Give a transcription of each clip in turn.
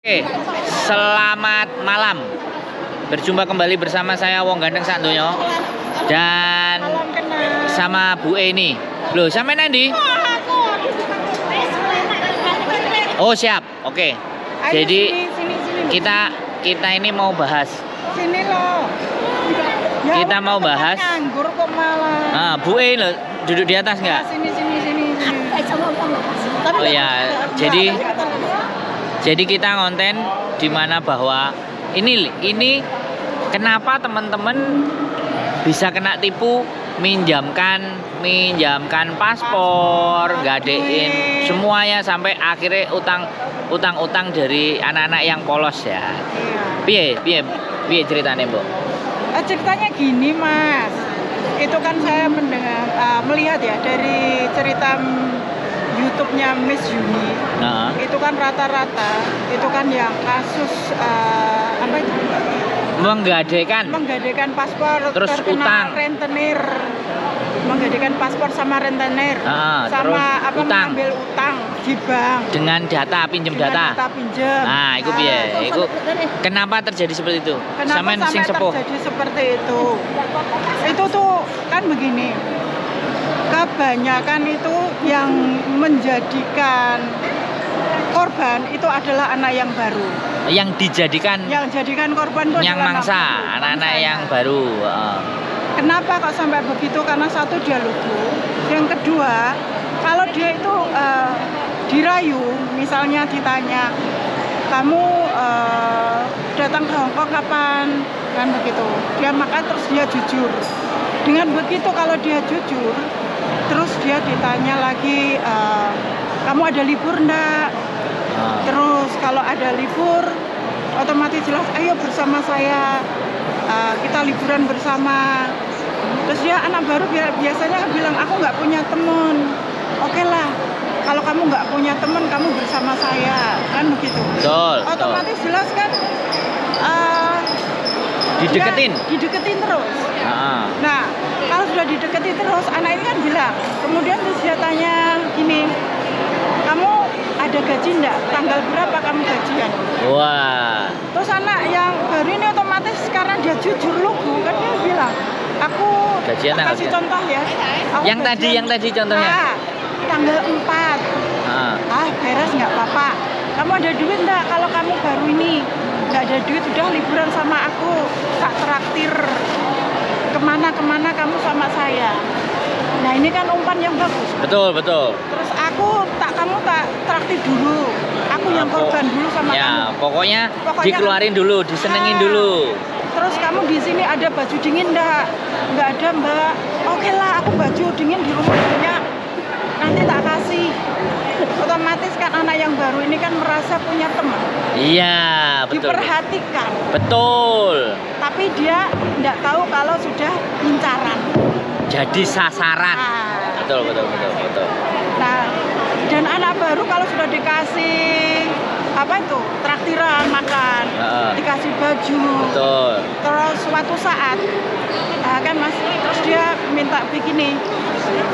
Oke, selamat malam. Berjumpa kembali bersama saya Wong Ganteng Sakdonya dan sama Bu Eni. Loh, sampai nanti? Oh, siap. Oke. Jadi sini, sini, sini, kita kita ini mau bahas. Sini loh. Ya, Kita mau bahas. Nganggur kok malah. Ah, Bu E loh, duduk di atas nggak? Sini, sini, sini, sini. Oh ya, jadi kita konten di mana bahwa ini kenapa teman-teman bisa kena tipu minjamkan minjamkan paspor, gadein semuanya sampai akhirnya utang utang utang dari anak-anak yang polos ya. Iya. Piye piye piye ceritanya, Bu? Ceritanya gini, Mas. Itu kan saya mendengar, melihat ya dari cerita YouTube-nya Miss Yuni. Nah, Itu kan rata-rata itu kan yang kasus apa itu? Menggadaikan. Menggadaikan paspor, Terus terkena utang. Rentenir, menggadaikan paspor sama rentenir, Ah, sama terus apa, utang. mengambil utang di bank dengan data pinjem dengan data. data pinjem. Nah, itu piye? Iku kenapa terjadi seperti itu? Kenapa Sampean sampai sing sepuh. Terjadi seperti itu? Itu tuh kan begini, kebanyakan itu yang menjadikan korban itu adalah anak yang baru. Yang dijadikan Yang jadikan korban itu yang adalah anak mangsa, baru, anak-anak mangsanya. yang baru. Heeh. Kenapa kok sampai begitu? Karena satu, dia lugu. Yang kedua, kalau dia itu dirayu, misalnya ditanya, kamu datang ke Hongkong kapan? Kan begitu. Dia makan terus dia jujur. Dengan begitu kalau dia jujur, terus dia ditanya lagi, kamu ada libur enggak? Heeh. Terus kalau ada libur, otomatis jelas, ayo bersama saya, kita liburan bersama. Terus dia anak baru biasanya bilang, aku nggak punya temen. Oke lah, kalau kamu nggak punya temen, kamu bersama saya, kan begitu. Betul, betul. Otomatis jelas kan, Dideketin. dia dideketin terus. Heeh. Nah, kalau sudah dideketi terus, anak ini kan bilang, kemudian terus dia tanya gini, kamu ada gaji enggak? Tanggal berapa kamu gajian? Wah. Terus anak yang baru ini otomatis karena dia jujur lugu, kan dia bilang, aku Gajian tanggal kasih sekian. Contoh ya. Aku Yang tadi, gajian, yang tadi contohnya. Ah, tanggal 4. Heeh. Ah, beres nggak apa-apa. Kamu ada duit enggak kalau kamu baru ini? Nggak ada duit, udah liburan sama aku. Tak traktir kemana-kemana kamu sama saya. Nah, ini kan umpan yang bagus. Betul, betul. Terus aku tak, kamu tak traktir dulu. Aku yang korban dulu sama Ya, kamu. pokoknya, Pokoknya dikeluarin dulu, disenengin Ah. dulu. Terus kamu di sini ada baju dingin enggak? Enggak ada, Mbak. Oke lah, aku baju dingin di rumah banyak. Nanti tak kasih. Otomatis kan anak yang baru ini kan merasa punya teman, Iya, betul. diperhatikan. Betul. Tapi dia enggak tahu kalau sudah incaran. Jadi sasaran. Ah. Betul, betul, betul, betul. Nah, dan anak baru kalau sudah dikasih apa itu? Traktiran makan, Heeh. dikasih baju. Betul. Terus suatu saat, ah, kan Mas, terus dia minta begini,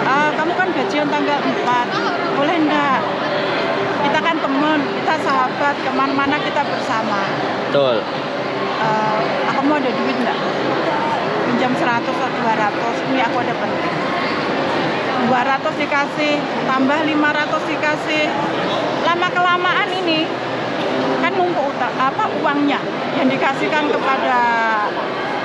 "Ah, kamu kan gajian tanggal 4, boleh enggak? Kita kan temen, kita sahabat, kemana-mana kita bersama. Betul. Eh, aku mau ada duit enggak? Pinjam 100 atau 200, ini aku ada penting. 200 dikasih, tambah 500 dikasih. Lama-kelamaan ini kan numpuk utang, apa uangnya yang dikasihkan kepada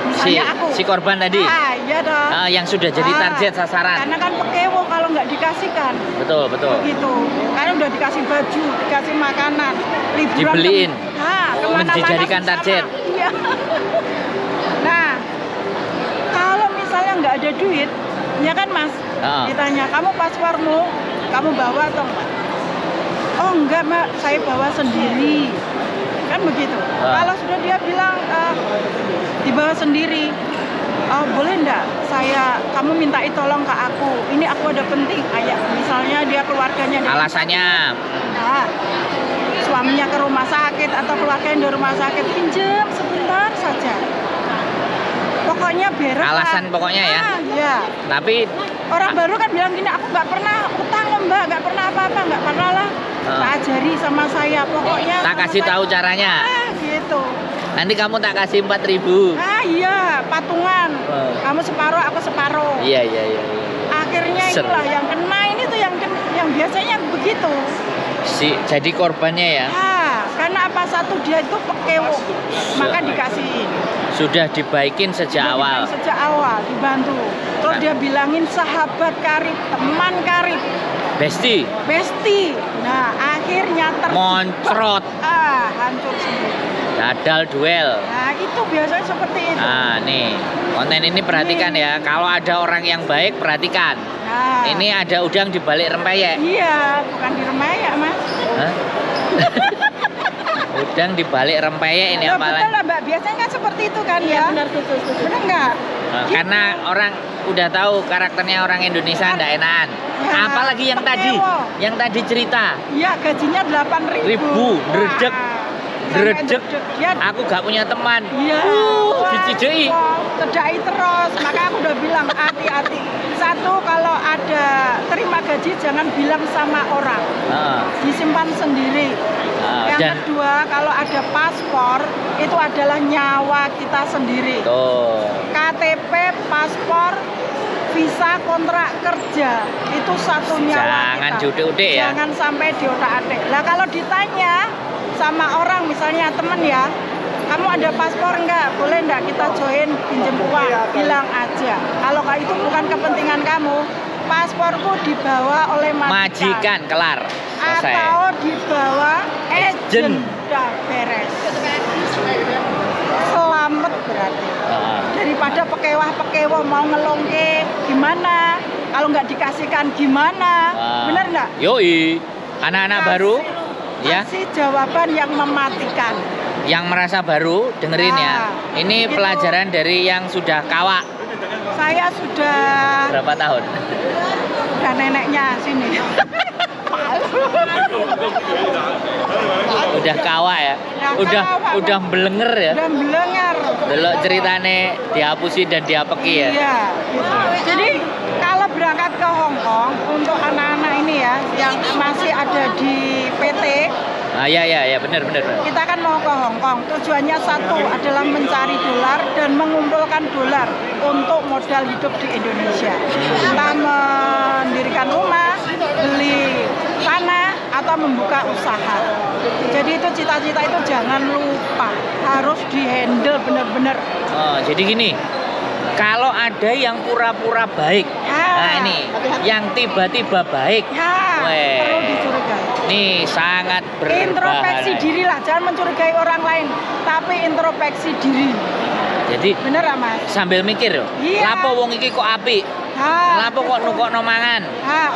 Si, misalnya aku. si korban tadi. Ah, iya dong. Ah, yang sudah jadi Ah, target sasaran. Karena kan pekewo kalau nggak dikasihkan. Betul, betul. Begitu. Karena udah dikasih baju, dikasih makanan, liburan Dibeliin. Kemana-mana Dijadikan bersama. target. Iya. Nah, kalau misalnya nggak ada duit, ya kan Mas? Ah. Ditanya, kamu paspormu, kamu bawa atau enggak? Oh enggak Mbak, saya bawa sendiri. Kan begitu. Ah. Kalau sudah dia bilang dibawa sendiri, oh, boleh enggak saya, kamu mintai tolong ke aku, ini aku ada penting, kayak misalnya dia keluarganya ada Alasannya. Nah, suaminya ke rumah sakit atau keluarganya di rumah sakit, pinjam sebentar saja. Pokoknya beres. Alasan pokoknya ya. Iya. Tapi orang baru kan bilang gini, aku nggak pernah utang loh mbak, nggak pernah apa-apa, nggak pernah lah. Tak ajari sama saya pokoknya. Tak kasih tahu caranya. Gitu. Nanti kamu tak kasih 4.000. Ah iya, patungan. Kamu separuh, aku separuh. Iya. Akhirnya inilah yang kena ini tuh yang biasanya begitu. Si jadi korbannya ya. Karena apa, satu dia itu pekewo, maka dikasihin. Sudah dibaikin sejak awal. Sejak awal dibantu. Terus dia bilangin sahabat karib, teman karib. Besti. Besti. Nah, akhirnya moncrot. Hancur sendiri. Dadal duel. Nah, itu biasanya seperti itu. Nah, nih. Konten ini perhatikan nih ya. Kalau ada orang yang baik, perhatikan. Nah. Ini ada udang di balik rempeyek. Iya, bukan di rempeyek, Mas. Hah? Udang di balik rempeyek ini apalagi. Betul lah, Mbak. Biasanya kan seperti itu kan ya. Benar, betul. Benar nggak? Nah, gitu. Karena orang udah tahu karakternya orang Indonesia nggak enakan. Ya, apalagi yang tadi, yang tadi cerita. Iya, gajinya 8.000. Ribu, dredeg. Ya, aku gak punya teman. Iya. Dicidei. Cedai terus. Maka aku udah bilang hati-hati. Satu, kalau ada terima gaji jangan bilang sama orang. Disimpan sendiri. Yang kedua, kalau ada paspor itu adalah nyawa kita sendiri. Tuh. KTP, paspor, visa, kontrak kerja itu satu nyawa jangan kita. Jangan ya. Jangan sampai diotak-atik. Lah kalau ditanya sama orang misalnya temen ya, kamu ada paspor enggak? Boleh enggak kita join pinjem uang? Bilang aja. Kalau itu bukan kepentingan kamu, pasporku dibawa oleh majikan. Kelar. Selesai. Atau dibawa agent. Udah beres. Selamat berarti. Daripada pekewah-pekewah mau ngelongke gimana? Kalau nggak dikasihkan gimana? Bener nggak? Yoi. Anak-anak baru ya. Kasih jawaban yang mematikan. Yang merasa baru dengerin ya. Ini gitu. Pelajaran dari yang sudah kawak. Saya sudah berapa tahun? Udah neneknya sini. Udah kawak ya. Udah belenger ya. Udah belenger. Delok ceritane dihapusi dan diapeki ya. Iya, gitu. Jadi kalau berangkat ke Hong Kong untuk anak-anak ini ya yang masih ada di PT. Iya, benar. Kita kan mau ke Hong Kong, tujuannya satu adalah mencari dolar dan mengumpulkan dolar untuk modal hidup di Indonesia. Entah mendirikan rumah, beli tanah, atau membuka usaha. Jadi itu cita-cita itu jangan lupa, harus dihandle benar-benar. Oh, jadi gini, kalau ada yang pura-pura baik, nah ini, yang tiba-tiba baik, perlu dicurigai. Nih sangat berbahaya. Introspeksi diri lah, jangan mencurigai orang lain, tapi introspeksi diri. Jadi bener lah Mas. Sambil mikir yo. Iya. Lapo wong iki kok apik? Lapo kok nukokno mangan?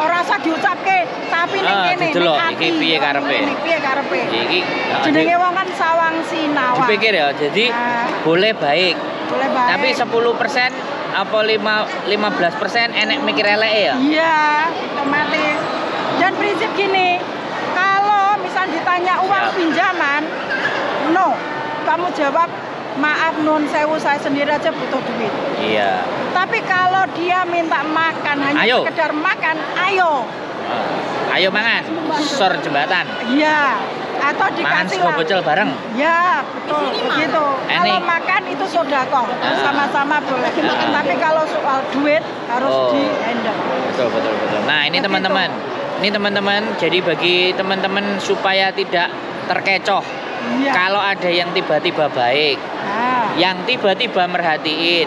Ora usah diucapke, tapi ning kene didelok iki piye karepe? Piye karepe? Iki jenenge wong kan sawang sinawang. Dipikir ya, jadi boleh baik. Boleh baik. Tapi 10% apa 15% enek mikir eleke ya? Iya, otomatis. Dan prinsip gini, kalau misal ditanya uang pinjaman, no, kamu jawab maaf nun sewu, saya sendiri aja butuh duit. Iya. Tapi kalau dia minta makan, hanya ayo. Sekedar makan, ayo. Ayo mangan, sor jembatan. Iya. Atau dikasih mangan sego bocil bareng. Ya, betul. Begitu. Kalau makan itu sodakoh, sama-sama boleh. Tapi kalau soal duit harus di-handle. Betul. Nah, ini teman-teman. Ini teman-teman, jadi bagi teman-teman supaya tidak terkecoh. Ya. Kalau ada yang tiba-tiba baik, yang tiba-tiba merhatiin,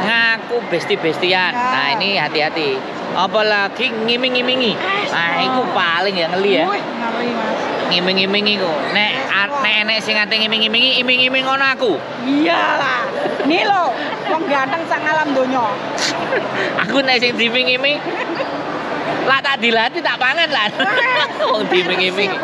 ngaku besti-bestian. Nah, ini hati-hati. Apalagi ngiming-ngimingi. Nah, itu paling ya ngeli ya. Wih, ngeri, Mas. Ngiming-ngimingi kok. Nek nek enek sing ate ngiming-ngimingi, iming-iming ngono aku. Iyalah. Nih lho, wong ganteng sak ngalam donya. Aku nek sing diiming-iming lah tak dilati tak pangan lah. Wong diiming-iming.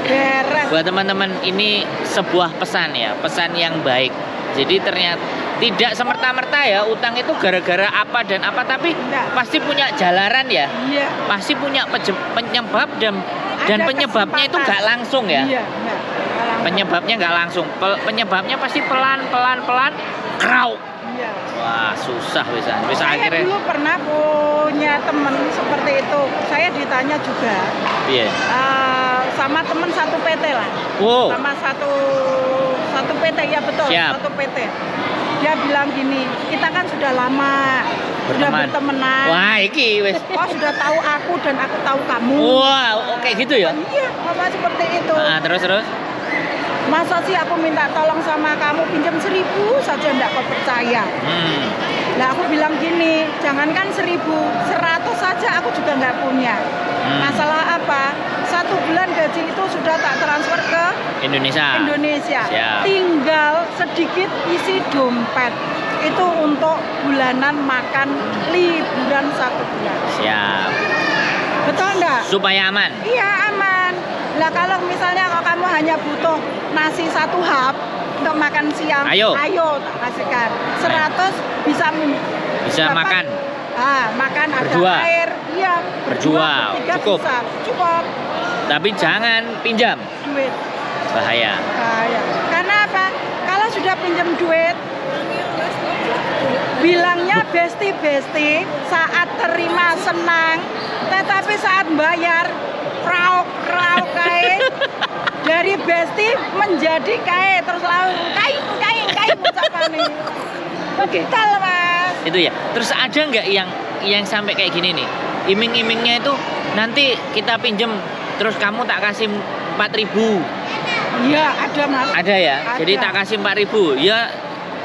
Beres. Buat teman-teman, ini sebuah pesan ya, pesan yang baik. Jadi ternyata tidak semerta-merta ya utang itu gara-gara apa dan apa, tapi pasti punya jalaran ya. Iya. Pasti punya penyebab dan penyebabnya itu nggak langsung ya. Iya. langsung. Penyebabnya nggak langsung. Penyebabnya pasti pelan pelan pelan krau. Iya. Wah, susah wisan. Wis Saya akhirnya dulu pernah punya teman seperti itu. Saya ditanya juga piye? Sama teman satu PT lah. Wow. Sama satu satu PT ya betul, Siap. satu PT. Dia bilang gini, kita kan sudah lama sudah Berteman. bertemenan. Wah, iki wis. Kau sudah tahu aku dan aku tahu kamu. Wah, oke gitu ya. Iya, ngomong seperti itu. Ah, terus terus. Masa sih aku minta tolong sama kamu pinjam 1.000 saja enggak kau percaya. Lah aku bilang gini, jangankan 1.000, 100 saja aku juga nggak punya. Masalah apa? 1 bulan gaji itu sudah tak transfer ke Indonesia. Indonesia. Siap. Tinggal sedikit isi dompet. Itu untuk bulanan makan liburan 1 bulan. Siap. Betul enggak? Supaya aman. Iya, aman. Lah kalau misalnya kalau kamu hanya butuh nasi 1 hap untuk makan siang, Ayo. ayo tak kasihkan. 100 bisa Bisa dapat, makan. Ah, makan ada Berdua. air. Iya, Berdua, bertiga cukup. bisa. Cukup Tapi jangan pinjam, duit. bahaya. Bahaya. Karena apa? Kalau sudah pinjam duit, bilangnya besti-besti, saat terima senang, tetapi saat bayar rauk-rauk kae. Dari besti menjadi kae, terus lalu kai kai kai ucapane. Oke. Betul, Mas. Itu ya. Terus ada nggak yang sampai kayak gini nih? Iming-imingnya itu nanti kita pinjem terus kamu tak kasih 4.000. Iya, ada, Mas. Ada ya? Ada. Jadi tak kasih 4.000. Ya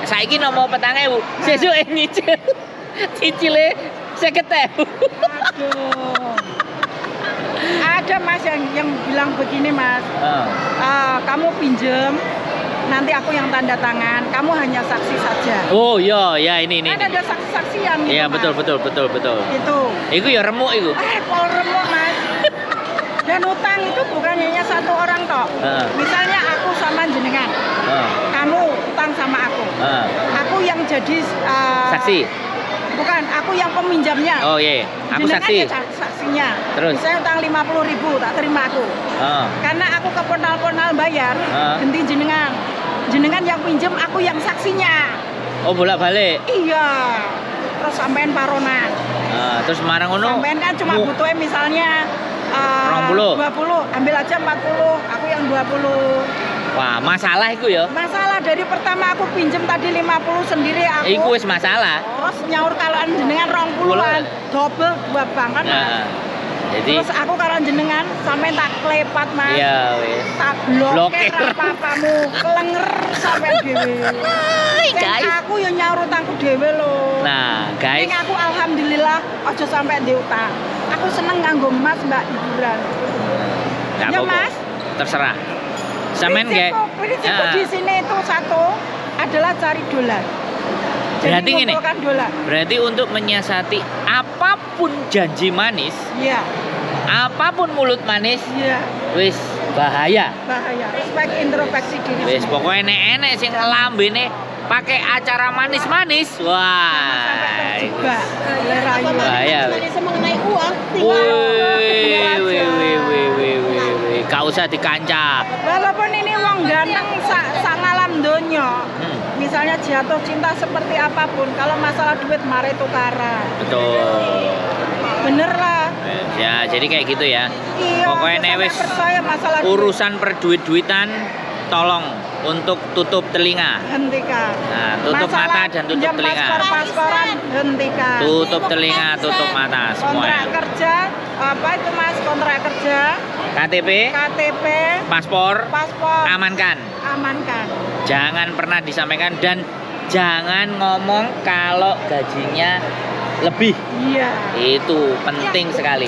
saiki nomo 4.000. Sesuk nyicil. Cicile 50.000. Aduh. Ada Mas yang bilang begini, Mas. Kamu pinjem, nanti aku yang tanda tangan, kamu hanya saksi saja. Oh iya, ya ini. Kan ada saksi-saksian gitu, Iya, Mas. betul betul betul betul. Itu. Iku ya remuk iku. Pol remuk, Mas. Dan utang itu bukan hanya satu orang toh. Heeh. Misalnya aku sama jenengan, Heeh. kamu utang sama aku. Heeh. Aku yang jadi Saksi. Bukan, aku yang peminjamnya. Oh iya, aku Jenengan saksi. ya saksinya. Terus? Misalnya utang 50.000, tak terima aku. Heeh. Karena aku keponal-ponal bayar, Heeh. ganti jenengan. Jenengan yang pinjam, aku yang saksinya. Oh bolak-balik. Iya. Terus sampean paronan. Heeh, terus marang ngono. Sampean kan cuma butuhnya misalnya 20. 20, ambil aja 40, aku yang 20. Wah, masalah iku ya. Masalah dari pertama aku pinjem tadi 50 sendiri aku. Iku wis masalah. Terus nyaur kalau jenengan 20-an, double dua banget. Mas. Nah, jadi Terus aku kalau jenengan sampe tak klepat, Mas. iya wis. Tak blokir Blokir. apa-apamu, kelenger sampe dhewe. Hai, Sing guys. Aku yo nyaur utangku dhewe lho. Nah, guys. Sing aku alhamdulillah aja sampe ndek utang. Aku seneng nganggo emas, Mbak, hiburan. Nggak Ya, apa-apa. Mas. Terserah. Sampean nggak Prinsipku Nah. di sini itu satu adalah cari dolar. Jadi Berarti ngene. ngumpulkan dolar. Berarti untuk menyiasati apapun janji manis, Iya, apapun mulut manis, iya, wis bahaya. bahaya. Respect introspeksi diri Wis sendiri. pokoknya enek-enek sing lambene pakai acara manis-manis. Jangan Wah. sampai iku terjebak oleh rayu. Bahaya, wis. Manis mengenai uang, tinggal Wih, wih, wih, wih, wih, wih, wih. Gak usah dikancah. Walaupun ini wong ganteng sak ngalam donya, misalnya jatuh cinta seperti apapun, kalau masalah duit mari tukaran. Betul. Bener lah. Ya, jadi kayak gitu ya. Iya. Pokoknya nek sampai wis percaya masalah duit, urusan perduit-duitan tolong untuk tutup telinga. hentikan. Nah, tutup Masalah mata dan tutup pinjam telinga. Paspor-pasporan hentikan. Tutup telinga, tutup mata Kontrak semuanya. kerja apa itu Mas? Kontrak kerja, KTP, KTP, paspor, paspor amankan. amankan. Jangan pernah disampaikan dan jangan ngomong kalau gajinya lebih. Iya. Itu penting sekali.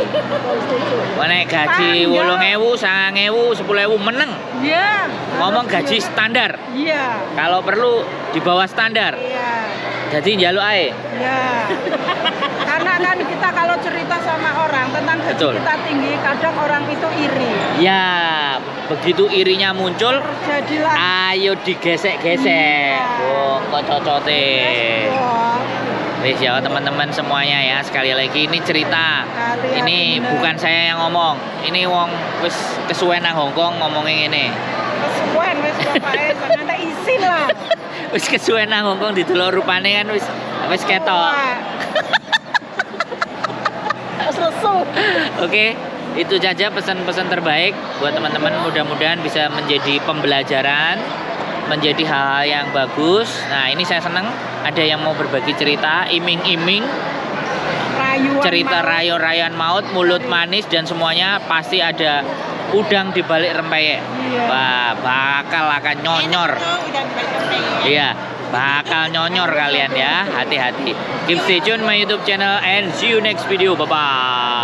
Nek gaji Tanggal. 8.000, 9.000, 10.000 meneng. Iya. Ngomong Harus gaji iya. standar. Iya. Kalau perlu di bawah standar. Iya. Jadi njaluk ae. Iya. Karena kan kita kalau cerita sama orang tentang gaji Betul. kita tinggi, kadang orang itu iri. Ya, begitu irinya muncul, Terjadilah ayo digesek-gesek. Iya. Wong kok cocote. Wah, Wis ya teman-teman semuanya ya, sekali lagi ini cerita. Hati-hati Ini bener. bukan saya yang ngomong. Ini wong wis kesuwen nang Hongkong ngomongin ini. Kesuwen wis pokoke sampe isin lah. Wis kesuwen nang Hongkong didelok rupane kan wis wis ketok. Wis lesu. Oke, itu saja pesan-pesan terbaik buat teman-teman. Mudah-mudahan bisa menjadi pembelajaran, menjadi hal-hal yang bagus. Nah, ini saya senang ada yang mau berbagi cerita, iming-iming, Rayuan cerita maut. rayo-rayan maut, mulut manis dan semuanya pasti ada udang di balik rempeyek. Iya. Wah, bakal akan nyonyor. Enak tuh, udang balik rempeyek. Iya, bakal nyonyor kalian ya. Hati-hati. Keep stay tune my YouTube channel and see you next video. Bye bye.